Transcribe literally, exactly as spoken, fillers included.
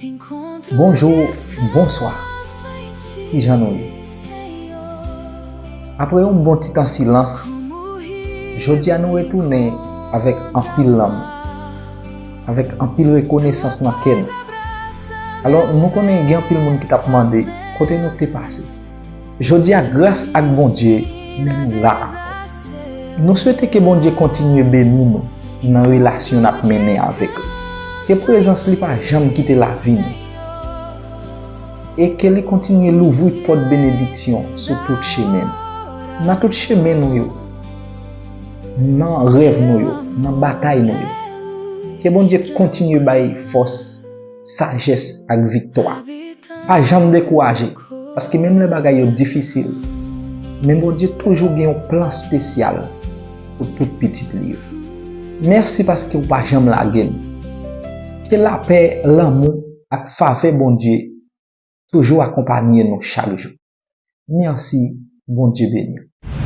Bonjou, bonswa. Kijan nou ye? Apre yon bon ti tan silans, jodi a nou retounen avèk anpil lanmou, avèk anpil rekonesans nan kè nou. Alò, nou konnen gen anpil moun ki t ap mande kote nou te pase. Jodi a, gras ak Bondye, men nou la ankò. Nou swete ke Bondye kontinye beni nou nan relasyon n ap mennen avèk li. Ke prezans li pa janm kite lavi nou. E ke li kontinye louvri pòt benediksyon sou tout chemen nou. Nan tout chemen nou yo, nan rèv nou yo, nan batay nou yo. Ke Bondye kontinye bay fòs, sajès ak viktwa. Pa janm dekouraje, paske menm lè bagay yo difisil, men Bondye toujou gen yon plan espesyal pou tout pitit li yo. Mèsi paske w pa janm lage m. Ke lapè, lanmou ak favè Bondye toujou akonpaye nou chak jou. Mèsi, Bondye beni w.